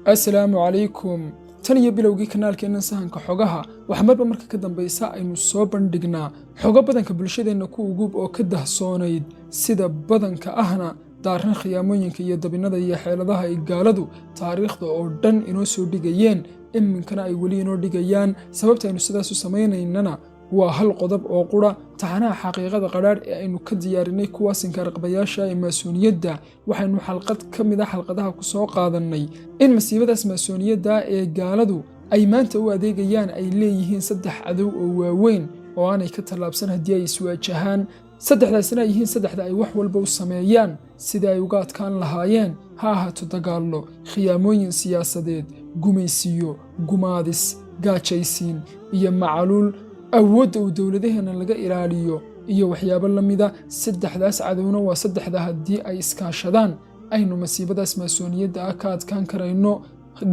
Assalaamu calaykum. Tan iyo bilowgii kanaalkeennan Sahanka Xogaha, waxaa marba marka ka dambaysa aynu soo bandhignaa xogo badanka bulshadeenna ku ugub oo ka dahsoonayd, sida badanka ahna daaran khiyaamooyinka iyo dabinada iyo xeeladaha ay gaaladu taariikhda oo dhan inoo soo dhigayeen, iminkana ay weli inoo dhigayaan. Sababta aynu sidaas u samaynaynana waa hal qodob oo qura: taxanaha xaqiiqada qadhaadh ee aynu ka diyaarinay kuwaas inkaarqabayaasha ee maasooniyadda. Waxaynu xalqad ka mid a xalqadaha ku soo qaadannay in masiibadaas maasooniyadda ee gaaladu ay maanta u adeegayaan ay leeyihiin saddex cadow oo waaweyn oo aanay ka tallaabsan haddii ay iswaajahaan. Saddexdaasina ay yihiin saddexda ay wax walba u sameeyaan sidii ay uga adkaan lahaayeen, ha ahaato dagaallo, khiyaamooyin siyaasadeed, gumaysiyo, gumaadis, gaajaysiin iyo macaluul, awoodda uu dowladaheenna laga ilaaliyo iyo waxyaabo la mida. Saddexdaas cadowna waa saddexda haddii ay iskaashadaan aynu masiibadaas maasooniyadda ah ka adkaan karayno,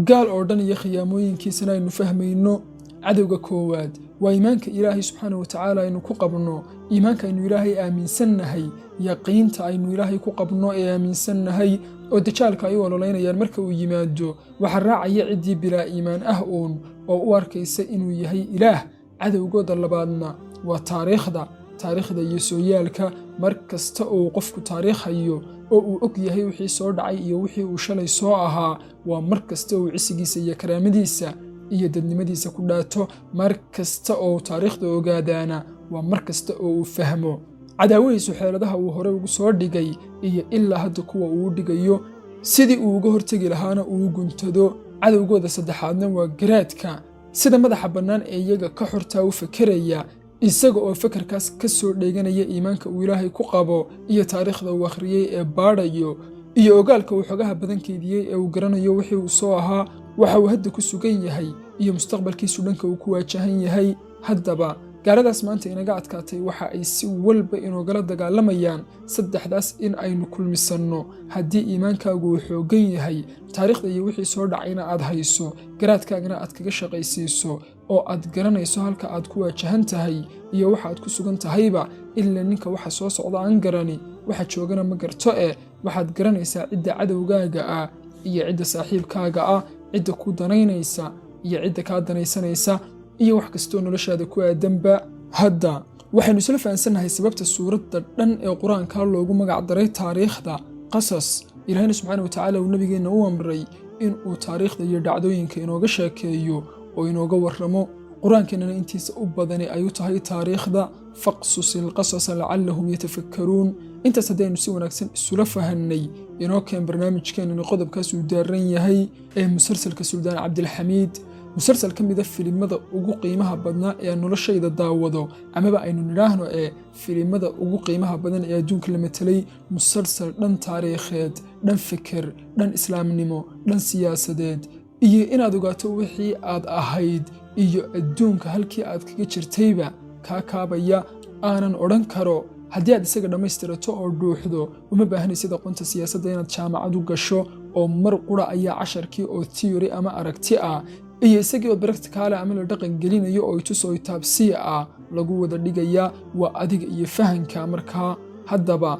gaal oo dhan iyo khiyaamooyinkiisana aynu fahmayno. Cadowga koowaad waa iimaanka Ilaahay subxaana wa tacaala aynu ku qabno, iimaanka aynu Ilaahay aaminsannahay, yaqiinta aynu Ilaahay ku qabno ee aaminsannahay, oo dajaalka ay u ololeynayaan marka uu yimaado waxaa raacaya ciddii bilaa iimaan ah uun oo u arkaysa inuu yahay Ilaah. Cadowgooda labaadna waa taariikhda, taariikhda iyo sooyaalka. Mar kasta uu qofku taariikh hayo oo uu og yahay wixii soo dhacay iyo wixii uu shalay soo ahaa, waa mar kasta uu cisigiisa iyo karaamadiisa iyo dadnimadiisa ku dhaato. Mar kasta oo uu taariikhda ogaadaana waa mar kasta oo uu fahmo cadaawihiisu xeeladaha uu hore ugu soo dhigay iyo ilaa hadda kuwa uu dhigayo, sidii uu uga hortegi lahaana uu guntado. Cadowgooda saddexaadna waa garaadka sida madaxa bannaan ee iyaga ka xortaa u fekeraya, isaga oo fekerkaas ka soo dheeganaya iimaanka uu Ilaahay ku qabo iyo taariikhda uu akhriyey ee baadhayo iyo ogaalka uu xogaha badan keydiyey ee uu garanayo wixii uu soo ahaa, waxa uu hadda ku sugan yahay iyo mustaqbalkiisu dhanka uu ku waajahan yahay. Haddaba gaaladaas maanta inaga adkaatay waxa ay si walba inoogala dagaalamayaan saddexdaas in aynu kulmisanno. Haddii iimaankaagu uu xooggan yahay, taariikhda iyo wixii soo dhacayna aad hayso, garaadkaagana aad kaga shaqaysiiso oo aad garanayso halka aad ku waajahan tahay iyo waxa aad ku sugan tahayba, ilaa ninka waxa soo socda aan garani waxa joogana ma garto eh, waxaad garanaysaa cidda cadowgaaga ah iyo cidda saaxiibkaaga ah, cidda ku danaynaysa iyo cidda kaa danaysanaysa iyo wax kastoo noloshaada ku aadanba. Hadda waxaynu isla fahansannahay sababta suuradda dhan ee Qur-aanka loogu magac daray taariikhda Qasas. Ilaahayna subxaana wa tacaala uu nabigeenna u amray in uu taariikhda iyo dhacdooyinka inooga sheekeeyo oo inooga warramo, Qur-aankeennana intiisa u badani ay u tahay taariikhda: فاقصص القصص لعلهم يتفكرون. Intaas haddaynu si wanaagsan isula fahannay, inoo keen barnaamijkeenani qodobkaas uu daaran yahay ee musalsalka Suldaan Cabdilxamiid, musalsal ka mida filimada ugu qiimaha badnaa ee aan noloshayda daawado, amaba aynu nidhaahno ee filimada ugu qiimaha badan ee adduunka la matelay. Musalsal dhan taariikheed, dhan fikir, dhan islaamnimo, dhan siyaasadeed iyo inaad ogaato wixii aad ahayd iyo adduunka halkii aad kaga jirtayba kaa kaabaya, aanan odhan karo haddii aad isaga dhammaystirato oo dhuuxdo, uma baahanaysid aqoonta siyaasadda inaad jaamacad u gasho, oo mar qura ayaa casharkii oo theory ama aragti ah iyo isagii oo practical ama la dhaqan gelinayo oo itus oo itaabsiya ah lagu wada dhigayaa. Waa adiga iyo fahanka. Markaa haddaba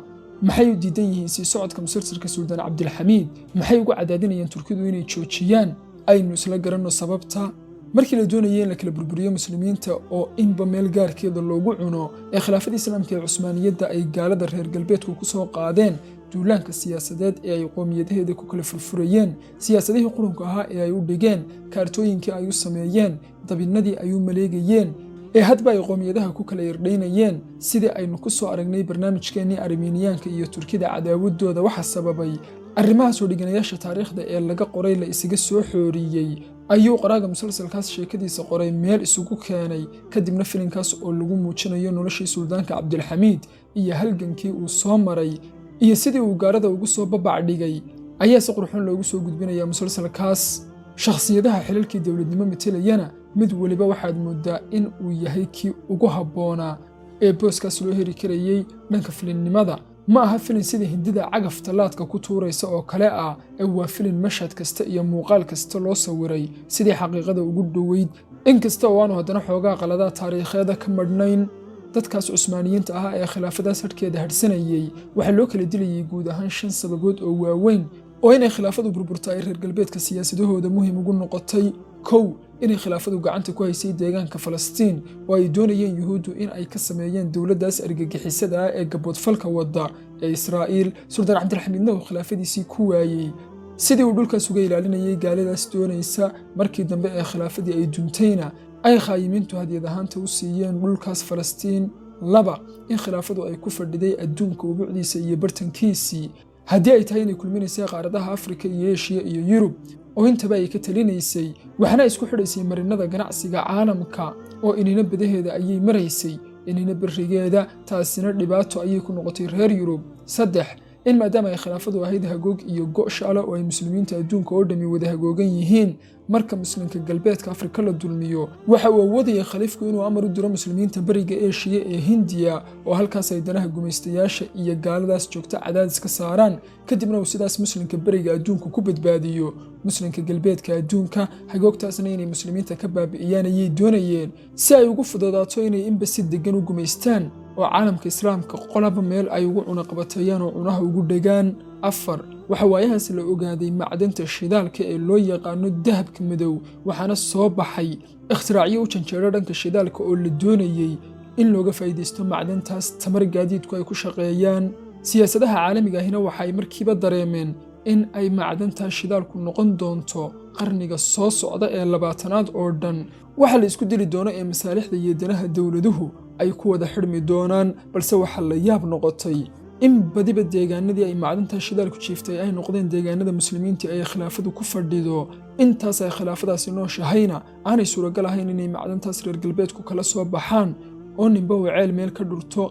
maxay u diidan yihiin sii socodka musalsalka Suldaan Cabdilxamiid? Maxay ugu cadaadinayaan Turkidu inay joojiyaan? Aynu isla garanno sababta. Markii la doonayay in la kala burburiyo Muslimiinta oo inba meel gaarkeeda loogu cuno, ee khilaafada Islaamka ee Cusmaaniyadda ay gaalada reer galbeedku ku soo qaadeen duulaanka siyaasadeed ee ay qoomiyadaheeda ku kala furfurayeen, siyaasadihii qurunka ahaa ee ay u dhigeen, kaartooyinkii ay u sameeyeen, dabinnadii ay u maleegayeen ee hadba ay qoomiyadaha ku kala irdhaynayeen, sidii aynu ku soo aragnay barnaamijkeennii Armeniyaanka iyo Turkida cadaawaddooda waxa sababay, arrimahaasoo dhiganayaasha taariikhda ee laga qoray la isaga soo xooriyey, ayuu qoraaga musalsalkaas sheekadiisa qoray meel isugu keenay. Kadibna filinkaas oo lagu muujinayo noloshii Suldaanka Cabdilxamiid iyo halgankii uu soo maray iyo sidii uu gaalada ugu soo babac dhigay ayaa si qurxoon loogu soo gudbinayaa musalsalkaas. Shakhsiyadaha xilalkii dowladnimo metelayana mid weliba waxaad mooddaa in uu yahay kii ugu habboonaa ee booskaas loo heli karayey. Dhanka filinnimada, ma aha filin sida Hindida cagafta laadka ku tuuraysa oo kale ah, ee waa filin mashhad kasta iyo muuqaal kasta loo sawiray sidii xaqiiqada ugu dhoweyd, inkasta oo aanu haddana xoogaa qaladaha taariikheeda ka madhnayn. Dadkaas Cusmaaniyiinta ahaa ee khilaafadaas hadhkeeda hadhsanayey waxaa loo kala dilayey guud ahaan shan sababood oo waaweyn. Oo inay khilaafadu burburta ay reer galbeedka siyaasadahooda muhiim ugu noqotay: kow, inay khilaafadu gacanta ku haysay deegaanka Falastiin oo ay doonayeen Yuhuuddu in ay ka sameeyeen dowladdaas argagixisada ah ee gaboodfalka wadda ee Israa'iil. Suldaan Cabdilxamiidna uu khilaafadiisii ku waayey sidii uu dhulkaas uga ilaalinayay gaaladaas doonaysa. Markii dambe ee khilaafadii ay duntayna, ay khaayimiintu hadiyad ahaanta u siiyeen dhulkaas Falastiin. Laba, in khilaafadu ay ku fadhiday adduunka ubucdiisa iyo bartankiisii, haddii ay tahay inay kulminaysay qaaradaha Afrika iyo Eshiya iyo Yurub oo intaba ay ka talinaysay, waxaana isku xidhaysay marinada ganacsiga caalamka, oo inina badaheeda ayay maraysay, inina berigeeda. Taasina dhibaato ayay ku noqotay reer Yurub. Saddex, in maadaama ay khilaafadu ahayd hagoog iyo go' shaala oo ay muslimiinta adduunka oo dhammi wada hagoogan yihiin, marka muslimka galbeedka Afrika la dulmiyo, waxa uu awoodayay khaliifku inuu amar u diro muslimiinta bariga Eshiya ee Hindiya, oo halkaas ay danaha gumaystayaasha iyo gaaladaas joogta cadaadis ka saaraan, kadibna uu sidaas muslimka beriga adduunka ku badbaadiyo muslimka galbeedka adduunka. Hagoogtaasna inay muslimiinta ka baabi'iyaan ayay doonayeen, si ay ugu fududaato inay inba si deggan u gumaystaan oo caalamka islaamka qolaba meel ay ugu cunaqabateeyaan oo cunaha ugu dhegaan. Afar, waxa waayahaas la ogaaday macdanta shidaalka ee loo yaqaano dahabka madow, waxaana soo baxay ikhtiraacyo u janjeero dhanka shidaalka oo la doonayey in looga faa'iidaysto macdantaas tamar gaadiidku ay ku shaqeeyaan. Siyaasadaha caalamiga ahina waxa ay markiiba dareemeen in ay macdantaas shidaalku noqon doonto qarniga soo socda ee 20aad oo dhan waxa la isku dili doono ee masaalixda iyo danaha dowladuhu ay ku wada xidhmi doonaan. Balse waxaa la yaab noqotay in badiba deegaanadii ay macdantaa shidaalku jiiftay ay noqdeen deegaanada muslimiinta ay khilaafadu ku fadhido. Intaas ay khilaafadaasi nooshahayna aanay suuragal ahayn inay macdantaas reer galbeedku kala soo baxaan oo ninba uu ceel meel ka dhurto.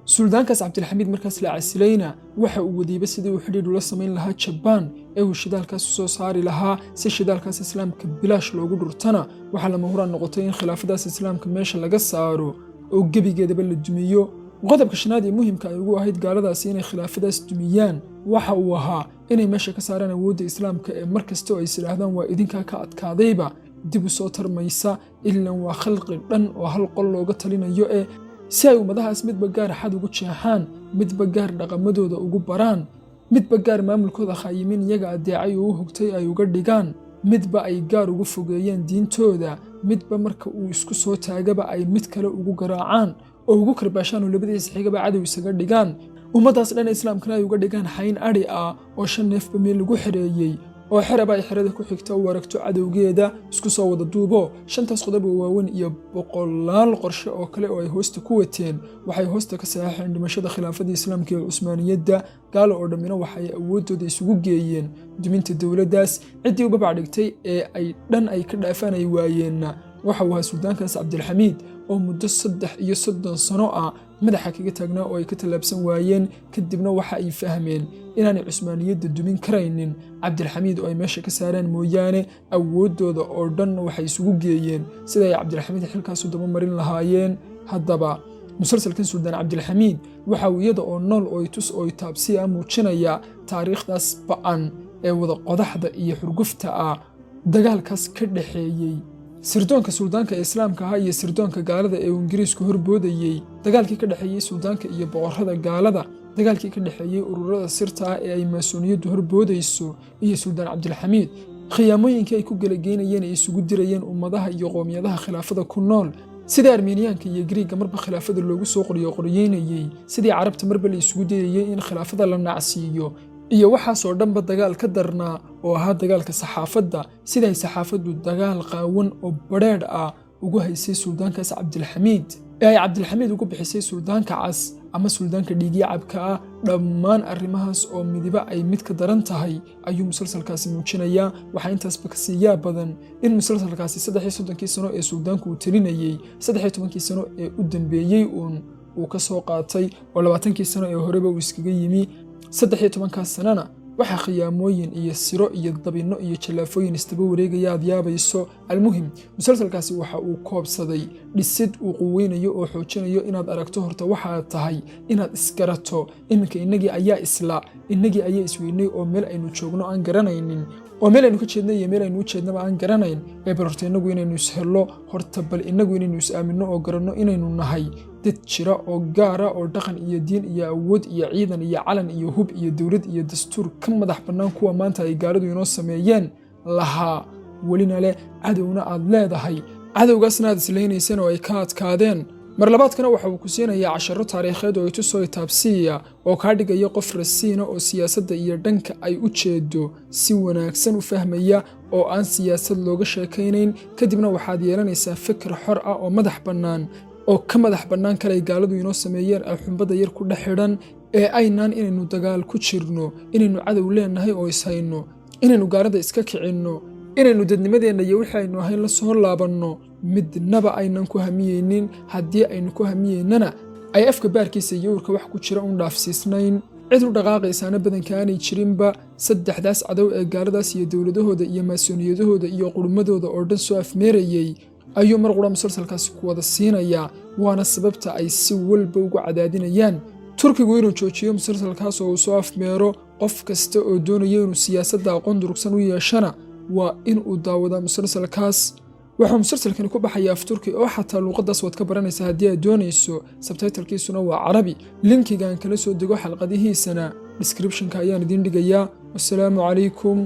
Suldaankaas Cabdilxamiid markaas la casilayna waxa uu wadiiba sidii uu xidhiidh ula samayn lahaa Jabaan ee uu shidaalkaas u soo saari lahaa, si shidaalkaas islaamka bilaash loogu dhurtana. Waxaa lama huraan noqotay in khilaafadaas islaamka meesha laga saaro oo gebigeedaba la dumiyo. Qodobka shanaad ee muhimka ay ugu ahayd gaaladaasi inay khilaafadaas dumiyaan waxa uu ahaa inay meesha ka saaraan awoodda islaamka ee mar kasta oo ay is idhaahdaan waa idinkaa ka adkaadayba dib u soo tarmaysa, ilan waa khalqi dhan oo hal qol looga talinayo, ee si ay ummadahaas midba gaar xad ugu jeexaan, midba gaar dhaqamadooda ugu baraan, midba gaar maamulkooda khaayimiin iyaga adeecay oo u hogtay ay uga dhigaan, midba ay gaar ugu fogeeyaan diintooda, midba marka uu isku soo taagaba ay mid kale ugu garaacaan oo ugu karbaashaan oo labadiisa xigaba cadow isaga dhigaan, ummaddaas dhan islaamkana ay uga dhigaan xayn adhi ah oo shan neefba meel lagu xereeyey oo xeraba ay xerada ku xigta u aragto cadowgeeda. Isku soo wada duubo, shantaas qodob oo waaweyn iyo boqolaal qorshe oo kale oo ay hoosta ku wateen waxay hoosta ka saxeexeen dhimashada khilaafadii islaamka ee Cusmaaniyadda. Gaalo oo dhammina waxay awooddooda isugu geeyeen duminta dowladdaas. Ciddii u babac dhigtay ee ay dhan ay ka dhaafaan ay waayeenna waxa uu ahaa suldaankaas Cabdilxamiid, oo muddo 33 sano ah madaxa kaga taagnaa oo ay ka tallaabsan waayeen. Kadibna waxa ay fahmeen inaanay Cusmaaniyadda dumin karaynin Cabdilxamiid oo ay meesha ka saaraan mooyaane. Awooddooda oo dhanna waxay isugu geeyeen sida ay Cabdilxamiid xilkaasu daba marin lahaayeen. Haddaba musalsalkan Suldaan Cabdilxamiid waxa uu iyada oo nool oo tus oo taabsi ah muujinaya taariikhdaas ba'an ee wada qodaxda iyo xurgufta ah, dagaalkaas ka dhexeeyey sirdoonka suldaanka ee islaamka ahaa iyo sirdoonka gaalada ee uu Ingiriisku horboodayey, dagaalkii ka dhexeeyey suldaanka iyo boqorrada gaalada, dagaalkii ka dhexeeyey ururada sirta ah ee ay maasooniyaddu horboodayso iyo Suldaan Cabdilxamiid, khiyaamooyinkii ay ku gelageynayeen ee isugu dirayeen ummadaha iyo qoomiyadaha khilaafada ku nool, sidii Armeniyaanka iyo Griiga marba khilaafada loogu soo qoriyo qoryeynayey, sidii Carabta marba la isugu dayayey in khilaafada la nacsiiyo, iyo waxaasoo dhanba dagaal ka darnaa oo ahaa dagaalka saxaafadda, siday saxaafaddu dagaal qaawan oo badheedh ah ugu haysay suldaankaas Cabdilxamiid ee ay Cabdilxamiid ugu bixisay suldaanka cas ama suldaanka dhiigyacabka ah. Dhammaan arrimahaas oo midiba ay mid ka daran tahay ayuu musalsalkaasi muujinayaa. Waxaa intaasba kasii yaab badan in musalsalkaasi 33kii sano ee suldaanku uu talinayey, 13kii sano ee u dambeeyey uun uu ka soo qaatay, oo 20kii sano ee horeba uu iskaga yimi. 13kaas sanana waxaa khiyaamooyin iyo siro iyo dabinno iyo jallaafooyin istaba wareegaya aad yaabayso. Almuhim, musalsalkaasi waxa uu koobsaday dhisid uu quweynayo oo xoojinayo inaad aragto horta waxaad tahay, inaad isgarato. Iminka innagii ayaa isla, innagii ayaa isweynay oo meel aynu joogno aan garanaynin. Oo meel aynu ka jeedna iyo meel aynu u jeednaba aan garanayn. Ee bal horta innagu inaynu ishello, horta bal innagu inaynu is aaminno oo garanno inaynu nahay dad jira oo gaara oo dhaqan iyo diin iyo awood iyo ciidan iyo calan iyo hub iyo dowlad iyo dastuur ka madax bannaan kuwa maanta ay gaaladu inoo sameeyeen lahaa, welina leh. Cadowna aad leedahay, cadowgaasna aad islaynayseen oo ay ka adkaadeen. Mar labaadkana waxa uu ku siinayaa casharro taariikheed oo itusoo itaabsiiya oo kaa dhigaya qof rasiina oo siyaasadda iyo dhanka ay u jeedo si wanaagsan u fahmaya oo aan siyaasad looga sheekaynayn. Kadibna waxaad yeelanaysaa fikir xor ah oo madax bannaan oo ka madax bannaan kalay gaaladu inoo sameeyeen ee xumbadda yar ku dhex xidhan ee aynaan inaynu dagaal ku jirno, inaynu cadow leenahay oo ishayno, inaynu gaalada iska kicinno, inaynu dadnimadeenna iyo wixii aynu ahayn la soo laabanno midnaba aynan ku hamiyeynin. Haddii aynu ku hamiyeynana, ay afka baarkiisa iyo uurka wax ku jira un dhaafsiisnayn, cid u dhaqaaqaysaana badanka aanay jirinba. Saddexdaas cadow ee gaaladaas iyo dowladahooda iyo maasooniyadahooda iyo qurmadooda oo dhan soo afmeerayey ayuu mar qura musalsalkaasi ku wada siinayaa. Waana sababta ay si walba ugu cadaadinayaan Turkigu inuu joojiyo musalsalkaas oo uu soo afmeero. Qof kasta oo doonaya inuu siyaasadda aqoon durugsan u yeeshana waa inuu daawadaa musalsalkaas. Waxuu musalsalkani ku baxaya af Turki oo xataa luuqadaas waad ka baranaysaa haddii aad doonayso. Subtitle-kiisuna waa Carabi. Linkigan kala soo dego xalqadihiisana description-ka ayaan idiin dhigayaa. Wasalaamu calaykum.